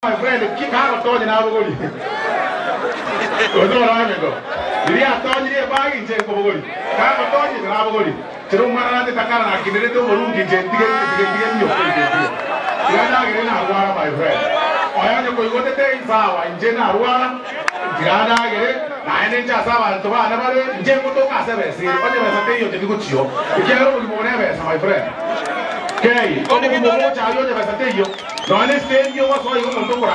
My friend, kikagotonye na buguri. Ozo ramego. Iria tonyirie bagi nje ko buguri. Kagotonye na buguri. Chiro mwana nate takara na kinere to morungi nje tige tige tige mio ko tige. Tirana na rwara my friend. Oya nyo ko igote te sawa nje na rwara. Tirana gere na ene nja sawa nto ba na bare nje ko to ka sebe si. Onye besa te yo te digo chio. Ikiero mo ne besa my friend. Kei, onye mo cha yo je besa te yo. No en este yo soy un montón por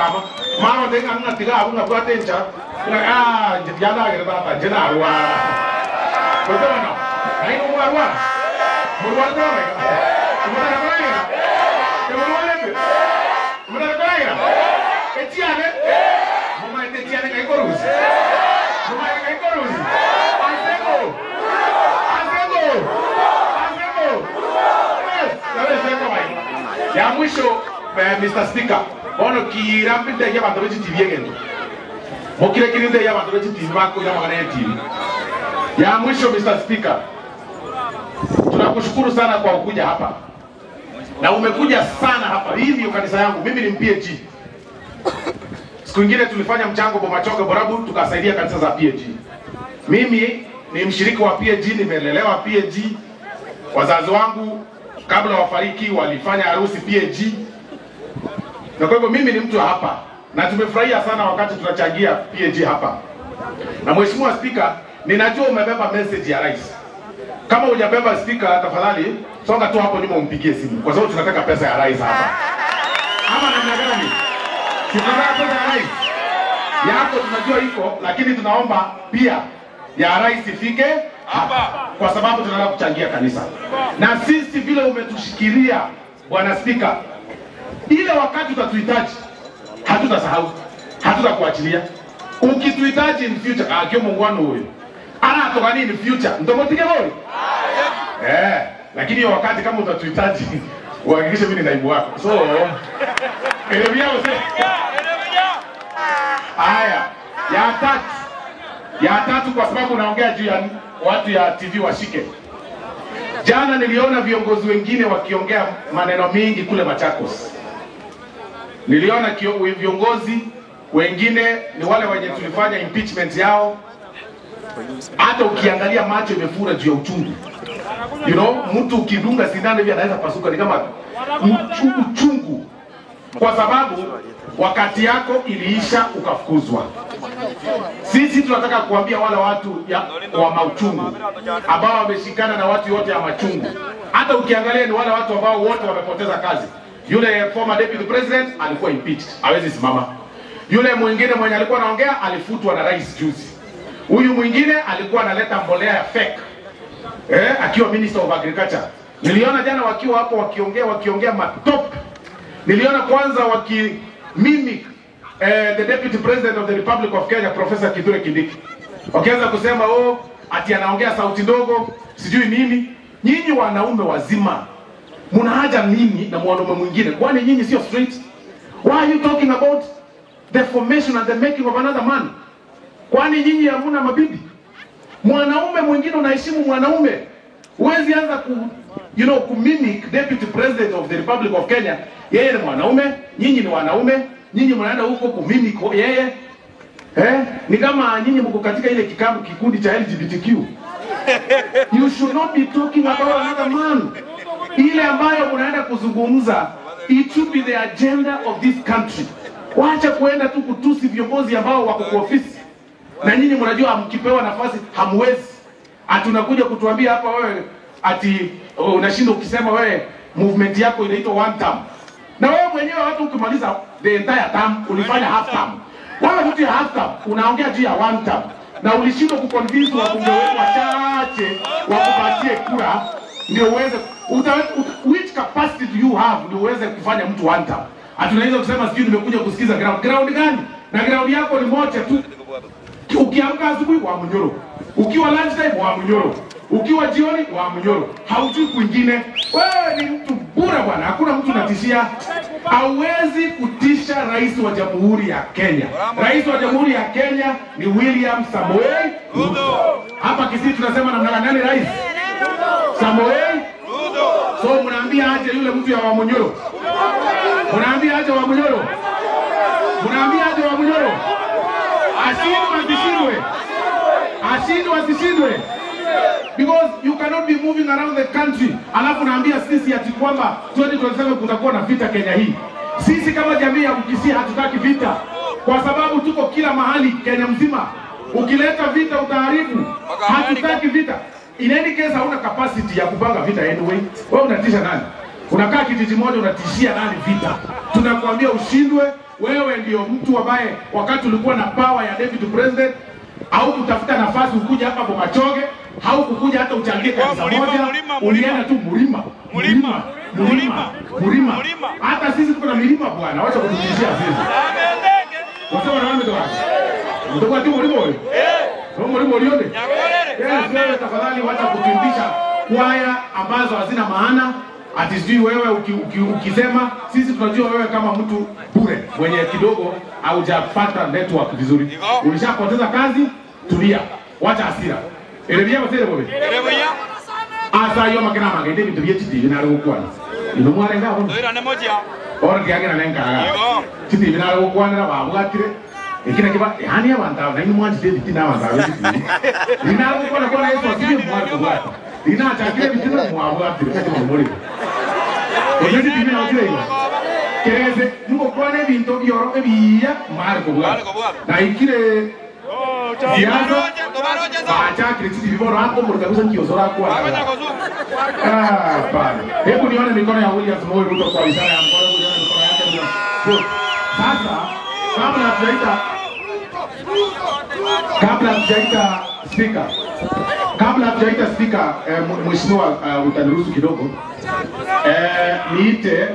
mano tengan una tiga una platencha. Ah, ya la que está llena agua. Pues bueno, ahí no agua. Muy bueno, ¿cómo te la colega? ¿Cómo te la colega? ¿Qué tiene? ¿Cómo te tiene que corrus? ¿Cómo que corrus? Hacemos. Hacemos. Hacemos. Ya mucho Mr. Speaker, ono kira mpite ya bantu bechi TV ngendo. Mokire kirinde ya bantu bechi TV bako ya magana TV. Ya mwisho Mr. Speaker, tunakushukuru sana kwa kuja hapa. Na umekuja sana hapa. Hii ndio kanisa yangu. Mimi ni PAG. Siku nyingine tulifanya mchango Bomachoge Borabu tukasaidia kanisa za PAG. Mimi ni mshiriki wa PAG, nimelelewa PAG. Wazazi wangu kabla wafariki walifanya harusi PAG. Na kwa hivyo mimi ni mtu hapa na tumefurahia sana wakati tunachangia PAG hapa. Na Mheshimiwa Speaker, ninajua umebeba message ya rais. Kama hujabeba Speaker, tafadhali songa tu hapo nyuma umpigie simu kwa sababu tunataka pesa ya rais hapa. Ama namna gani? Tunataka pesa ya rais. Yako tunajua iko, lakini tunaomba pia ya rais ifike hapa kwa sababu tunataka kuchangia kanisa. Na sisi vile umetushikilia Bwana Speaker, ile wakati utatuhitaji hatutasahau, hatutakuachilia. Ukituhitaji in future, akio mungwano huyo ana toka nini in future ndomotike bori. Lakini wakati kama utatuhitaji uhakikishe mimi ni naibu wako. So elevia use. Haya, ya tatu kwa sababu naongea juu ya watu ya TV washike. Jana niliona viongozi wengine wakiongea maneno mingi kule Machakos. Niliona viongozi wengine ni wale wenye tulifanya impeachment yao. Hata ukiangalia macho imefura juu ya uchungu. You know, mtu ukidunga sindano hivi anaweza pasuka, ni kama uchungu. Kwa sababu wakati yako iliisha ukafukuzwa. Sisi tunataka kuambia wale watu wa mauchungu ambao wameshikana na watu wote ya machungu. Hata ukiangalia ni wale watu ambao wote wamepoteza kazi. Yule former deputy president alikuwa impeached, hawezi simama. Yule mwingine mwenye alikuwa anaongea alifutwa na rais juzi. Huyu mwingine alikuwa analeta mbolea ya fake. Akiwa minister of agriculture. Niliona jana wakiwa hapo wakiongea matop. Niliona kwanza waki mimic the deputy president of the Republic of Kenya Professor Kithure Kindiki. Wakianza kusema oh, ati anaongea sauti ndogo, sijui nini. Nyinyi wanaume wazima muna haja nini na mwanaume mwingine? Kwani nyinyi sio straight? Why are you talking about the formation and the making of another man? Kwani nyinyi hamuna mabibi? Mwanaume mwingine unaheshimu mwanaume. Huwezi anza ku kumimic deputy president of the Republic of Kenya. Yeye ni mwanaume, nyinyi ni wanaume, nyinyi mnaenda huko kumimic yeye. Ni kama nyinyi mko katika ile kikamu kikundi cha LGBTQ. You should not be talking about another man. Ile ambayo mnaenda kuzungumza, it should be the agenda of this country. Wacha kuenda tu kutusi viongozi ambao wako kwa ofisi. Na nyinyi mnajua mkipewa nafasi hamwezi. Ati unakuja kutuambia hapa wewe ati unashinda ukisema wewe movement yako inaitwa one term. Na wewe mwenyewe watu ukimaliza the entire term ulifanya half term. Wewe mtu ya half term unaongea juu ya one term. Na ulishindwa kuconvince wabunge wetu wachache wakupatie kura ndio uweze which capacity do you have ndio uweze kufanya mtu one term? Hatunaweza kusema sijui nimekuja kusikiza ground. Ground gani? Na ground yako ni moja tu. Ukiamka asubuhi wa Munyoro, ukiwa lunch time wa Munyoro, ukiwa jioni wa Munyoro, haujui kwingine. Wewe ni mtu bure bwana, hakuna mtu unatishia. Hauwezi kutisha rais wa Jamhuri ya Kenya. Rais wa Jamhuri ya Kenya ni William Samoei Ruto. Hapa Kisii tunasema namna gani nani rais? Samoei Ruto. So mnaambia aje yule mtu ya wa Munyoro? Mnaambia aje wa Munyoro? Unaambia aje wa Munyoro? Ashindwe asishindwe? Ashindwe asishindwe? Because you cannot be moving around the country alafu naambia sisi ati kwamba 2027 kutakuwa na vita Kenya hii. Sisi kama jamii ya Mkisii hatutaki vita, kwa sababu tuko kila mahali Kenya mzima. Ukileta vita utaharibu. Hatutaki vita. In any case hauna capacity ya kupanga vita anyway. Wewe unatisha nani? Unakaa kijiji moja unatishia nani vita? Tunakwambia ushindwe. Wewe ndio mtu ambaye wakati ulikuwa na power ya deputy president au kutafuta nafasi ukuja hapa Bomachoge, haukukuja hata uchangie kanisa moja, ulienda tu mlima. Mlima, mlima, mlima. Hata sisi tuko na milima bwana, wacha kututishia sisi. Wasema na wame toka. Mtoka tu mlima wewe. Eh. Mlima ulione. Yes, wewe tafadhali wacha kukimbisha kwaya ambazo hazina maana. Ati sijui wewe ukisema sisi tunajua wewe kama mtu bure mwenye kidogo haujapata network vizuri. Ulishapoteza kazi, tulia. Wacha hasira. Elebia basere bobe. Elebia. Asa yo makena magende bintu bye chiti na rugukwana. Ino mwarenga hapo. Ira ne moja. Ora kiage na nenka. Chiti na rugukwana na babwatire. Ekina kiba yani abantu na ino mwanji de bitina abantu chiti. Ina rugukwana kona yeso asibe mwarugukwana. Ina chakire bitina mwabwatire kati muri. Oyo chiti na otire. Kereze nuko kwane bintu byoro ebiya marko bwa. Na ikire Hebu nione mikono ya William Samoei Ruto kwa ishara ya mkono, hebu nione mikono yake. Sasa kabla hatujaita speaker, mheshimiwa utaniruhusu kidogo. Niite